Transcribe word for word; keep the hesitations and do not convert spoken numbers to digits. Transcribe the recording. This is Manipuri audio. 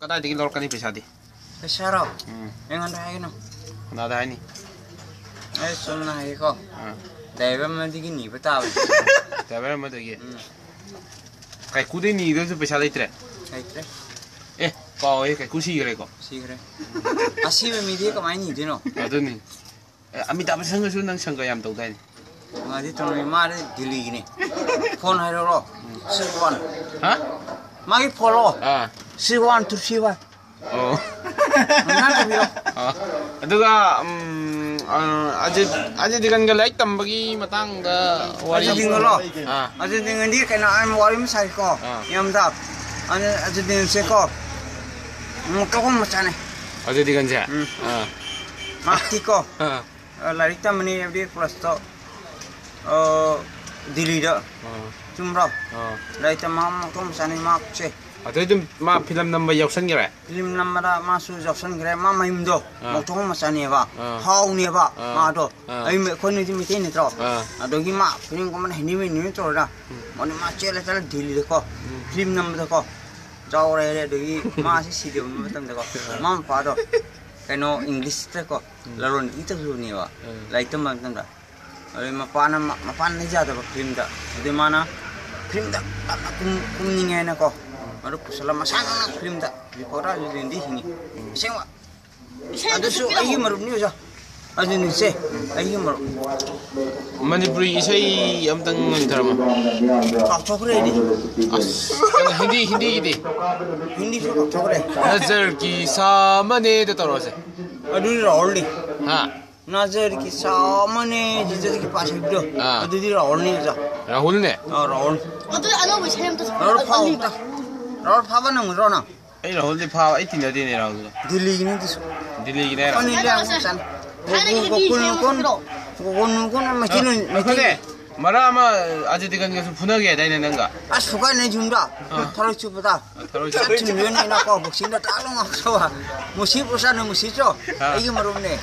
ꯀꯗꯥꯏꯗꯒꯤ ꯂꯧꯔꯛꯀꯅꯤ ꯄꯩꯁꯥꯗꯤ? ꯄꯩꯁꯥꯔꯣ? ꯎꯝ꯫ ꯑꯩꯉꯣꯟꯗ ꯍꯥꯏꯒꯅꯨ꯫ ꯀꯅꯥꯗ ꯍꯥꯏꯅꯤ? ꯑꯩ ꯆꯨꯝꯅ ꯍꯥꯏꯒꯦꯀꯣ꯫ ꯑꯥ꯫ ꯗ꯭ꯔꯥꯏꯚꯔ ꯑꯃꯗꯒꯤ ꯅꯤꯕ ꯇꯥꯕꯅꯤ꯫ ꯗ꯭ꯔꯥꯏꯚꯔ ꯑꯃꯗꯒꯤ? ꯎꯝ꯫ ꯀꯥꯏꯀꯨꯗꯩ ꯅꯤꯗꯣꯏꯁꯨ ꯄꯩꯁꯥ ꯂꯩꯇ꯭ꯔꯦ? ꯂꯩꯇ꯭ꯔꯦ꯫ ꯑꯦ, ꯀꯥꯎꯋꯦ, ꯀꯥꯏꯀꯨ ꯁꯤꯈ꯭ꯔꯦꯀꯣ? ꯁꯤꯈ꯭ꯔꯦ꯫ ꯑꯁꯤꯕ ꯃꯤꯗꯤ ꯀꯃꯥꯏꯅ ꯅꯤꯗꯣꯏꯅꯣ? ꯑꯗꯨꯅꯤ꯫ ꯑꯦ, ꯑꯃꯤꯇꯥꯕ ꯁꯪꯒꯁꯨ ꯅꯪ ꯁꯪꯒ ꯌꯥꯝ ꯇꯧꯗꯥꯏꯅꯦ? ꯃꯥꯗꯤ ꯇꯧꯔꯤ, ꯃꯥꯗꯤ ꯗꯤꯜꯂꯤꯒꯤꯅꯤ꯫ ꯐꯣꯟ ꯍꯥꯏꯔꯛꯑꯣ꯫ Six one. ꯍꯥ? ꯃꯥꯒꯤ ꯐꯣꯟꯂꯣ? ꯑꯥ꯫ Six one two three one. ꯑꯣ꯫ ꯉꯥꯏꯍꯥꯛ ꯇꯧꯕꯤꯔꯣ꯫ ꯑꯥ꯫ ꯑꯗꯨꯒ, ꯎꯝ, ꯑꯥ, ꯑꯖꯤꯠ, ꯑꯖꯤꯠ ꯗꯤꯒꯟꯒ ꯂꯥꯏꯔꯤꯛ ꯇꯝꯕꯒꯤ ꯃꯇꯥꯡꯗ ꯋꯥꯔꯤ꯫ ꯑꯖꯤꯠ ꯗꯤꯒꯟꯂꯣ? ꯑꯥ꯫ ꯑꯖꯤꯠ ꯗꯤꯒꯟꯗꯤ ꯀꯩꯅꯣ, ꯑꯩ ꯋꯥꯔꯤ ꯑꯃ ꯁꯥꯒꯦꯀꯣ꯫ ꯑꯥ꯫ ꯌꯥꯝꯗ꯫ ꯑꯗꯨ, ꯑꯖꯤꯠ ꯗꯤꯒꯟꯁꯦꯀꯣ꯫ ꯎꯝ, ꯀꯛꯐꯝ ꯃꯆꯥꯅꯦ꯫ ꯑꯖꯤꯠ ꯗꯤꯒꯟꯁꯦ? ꯎꯝ꯫ ꯑꯥ꯫ ꯃꯍꯥꯛꯇꯤꯀꯣ꯫ ꯑꯥ꯫ ꯑ, ꯂꯥꯏꯔꯤꯛ ꯇꯝꯕꯅꯤ, ꯑꯦꯝ ꯕꯤ ꯑꯦ ꯀꯣꯂꯦꯖꯇ, ꯑ, ꯗꯤꯜꯂꯤꯗ꯫ ꯑꯥ꯫ ꯆꯨꯝꯕ꯭ꯔꯣ? ꯑꯥ꯫ ꯂꯥꯏꯔꯤꯛ ꯇꯝꯕ ꯃꯊꯣꯡ ꯃꯆꯥꯅꯤ ꯃꯍꯥꯛꯁꯦ꯫ ꯑꯗꯩ ꯑꯗꯨꯝ ꯃꯥ ꯐꯤꯂꯝ ꯅꯝꯕ ꯌꯥꯎꯁꯟꯈ꯭ꯔꯦ? ꯐꯤꯂꯝ ꯅꯝꯕꯗ ꯃꯥꯁꯨ ꯌꯥꯎꯁꯟꯈ꯭ꯔꯦ꯫ ꯃꯥ ꯃꯌꯨꯝꯗꯣ ꯑꯥ꯫ ꯃꯧꯊꯣꯡ ꯃꯆꯥꯅꯤꯕ꯫ ꯑꯥ꯫ ꯍꯥꯎꯅꯦꯕ ꯑꯥ꯫ ꯃꯥꯗꯣ꯫ ꯑꯥ꯫ ꯑꯩ, ꯑꯩꯈꯣꯏꯅꯗꯤ ꯃꯩꯇꯩ ꯅꯠꯇ꯭ꯔꯣ? ꯑꯥ꯫ ꯑꯗꯒꯤ ꯃꯥ ꯐꯤꯂꯝ ꯀꯨꯝꯕꯅ ꯍꯤꯟꯗꯤ ꯃꯤꯅꯤ ꯇꯧꯔꯒ꯫ ꯎꯝ꯫ ꯃꯥꯅ ꯃꯥ ꯆꯦꯜꯂ ꯆꯠꯂ ꯗꯤꯜꯂꯤꯗꯀꯣ꯫ ꯎꯝ꯫ ꯐꯤꯂꯝ ꯅꯝꯕꯗꯀꯣ꯫ ꯆꯥꯎꯔꯦ ꯍꯥꯏꯔꯦ꯫ ꯑꯗꯒꯤ ꯃꯥꯁꯤ ꯁꯤꯗꯕ ꯃꯇꯝꯗꯀꯣ꯫ ꯎꯝ꯫ ꯃꯃꯥ ꯃꯄꯥꯗꯣ ꯀꯩꯅꯣ ꯏꯪꯂꯤꯁꯇꯀꯣ꯫ ꯎꯝ꯫ ꯂꯂꯣꯟ ꯏꯇꯤꯛ ꯇꯧꯈꯤꯕꯅꯦꯕ꯫ ꯎꯝ꯫ ꯂꯥꯏꯔꯤꯛ ꯇꯝꯕ ꯃꯇꯝꯗ꯫ ꯑꯗꯩ ꯃꯄꯥꯅ, ꯃ-, ꯃꯄꯥꯅ ꯌꯥꯗꯕ ꯐꯤꯂꯝꯗ꯫ ꯑꯗꯩ ꯃꯥꯅ ꯐꯤꯂꯝꯗ ꯀꯟꯅ ꯀꯨꯝ-, ꯀꯨꯝꯅꯤꯡꯉꯦꯅꯀꯣ꯫ ꯃꯔꯨꯞ ꯄꯨꯁꯜꯂ ꯃꯁꯥꯅ ꯐꯤꯂꯝꯗ ꯔꯤꯄꯣꯔꯇꯔ ꯑꯗꯨꯗꯤ ꯍꯤꯡꯉꯤ꯫ ꯑꯁꯦꯡꯕ꯫ ꯏꯁꯩꯗꯣ ꯑꯗꯨꯁꯨ ꯁꯛꯄꯤꯔꯝꯃꯣ꯫ ꯑꯩꯒꯤ ꯃꯔꯨꯞꯅꯤ ꯑꯣꯖꯥ꯫ ꯑꯗꯨꯅꯤꯁꯦ, ꯑꯩꯒꯤ ꯃꯔꯨꯞ꯫ ꯃꯅꯤꯄꯨꯔꯤ ꯏꯁꯩ ꯑꯝꯇꯪ ꯉꯪꯊꯔꯝꯃꯣ꯫ ꯀꯥꯎꯊꯣꯛꯈ꯭ꯔꯦ ꯑꯩꯗꯤ꯫ ꯑꯁ, ꯀꯩꯅꯣ, ꯍꯤꯟꯗꯤ, ꯍꯤꯟꯗꯤꯒꯤꯗꯤ? ꯍꯤꯟꯗꯤꯁꯨ ꯀꯥꯎꯊꯣꯛꯈ꯭ꯔꯦ꯫ ꯅꯖꯔ ꯀꯤ ꯁꯥꯃꯅꯦꯗ ꯇꯧꯔꯁꯦ꯫ ꯑꯗꯨꯗꯤ ꯔꯥꯍꯨꯜꯅꯤ꯫ ꯍꯥ? ꯅꯖꯔ ꯀꯤ ꯁꯥꯃꯅꯦ, ꯖꯤꯖꯔ ꯀꯤ ꯄꯥꯁ ꯍꯥꯏꯕꯗꯣ꯫ ꯑꯥ꯫ ꯑꯗꯨꯗꯤ ꯔꯥꯍꯨꯜꯅꯤ ꯑꯣꯖꯥ꯫ ꯔꯥꯍꯨꯜꯅꯦ? ꯑꯥ, ꯔꯥꯍꯨꯜ꯫ ꯑꯗꯨꯗꯤ ꯑꯅꯧꯕ ꯏꯁꯩ ꯑꯝꯇ ꯁꯛꯂꯛꯑꯣ, ꯔꯥꯍꯨꯜ ꯐꯥꯕ ꯑꯔꯤꯕ꯫ ꯑꯝꯇ꯫ ꯔꯥꯍꯨꯜ ꯐꯥꯕ ꯅꯪꯒꯗ꯭ꯔꯣ ꯅꯪ? ꯑꯩ ꯔꯥꯍꯨꯜꯗꯤ ꯐꯥꯕ, ꯑꯩ ꯇꯤꯟꯅꯗꯦꯅꯦ ꯔꯥꯍꯨꯜꯒ꯫ ꯗꯤꯜꯂꯤꯒꯤꯅꯤ ꯑꯗꯨꯁꯨ꯫ ꯗꯤꯜꯂꯤꯒꯤꯅꯦ ꯍꯥꯏꯔꯣ? ꯈꯪꯉꯤ, ꯂꯩ ꯑꯃꯨꯛ ꯆꯥꯅꯤ꯫ ꯊꯥꯏꯅꯒꯤ ꯒꯣꯀꯨꯜ ꯍꯤꯟꯗꯤ ꯅꯨꯀꯨꯟ, ꯏꯁꯩ ꯑꯃ ꯒꯣꯀꯨꯜ ꯅꯨꯀꯨꯟ ꯑꯃ ꯃꯩꯇꯩ ꯑ, ꯅꯨ-, ꯉꯥꯏꯈꯣꯅꯦ꯫ ꯃꯩꯇꯩ ꯃꯔꯛ ꯑꯃ ꯑꯖꯤꯠ ꯗꯤꯒꯟꯒꯁꯨ ꯐꯨꯅꯒꯦ ꯍꯥꯏꯗꯥꯏꯅꯦ ꯅꯪꯒ? ꯑꯁ, ꯐꯨꯒꯥꯏꯅꯦ ꯌꯨꯝꯗ꯫ ꯑ꯫ ꯊꯔꯣꯏ ꯆꯨꯞꯄꯗ꯫ ꯑ, ꯊꯔꯣꯏ ꯆꯨꯞꯄ꯫ ꯆꯠ ꯊꯤꯟꯕꯤꯌꯣꯅꯦ ꯏꯅꯥꯎꯀꯣ, ꯕꯣꯛꯁꯤꯡꯗ ꯇꯥꯛ ꯂꯥꯎ ꯉꯥꯎꯊꯣꯛꯑ꯫ ꯃꯨꯁꯤ ꯄ꯭ꯔꯁꯥꯟꯅ ꯃꯨꯁꯤ ꯆꯣ꯫ ꯑ꯫ ꯑꯩꯒꯤ ꯃꯔꯨꯞꯅꯦ꯫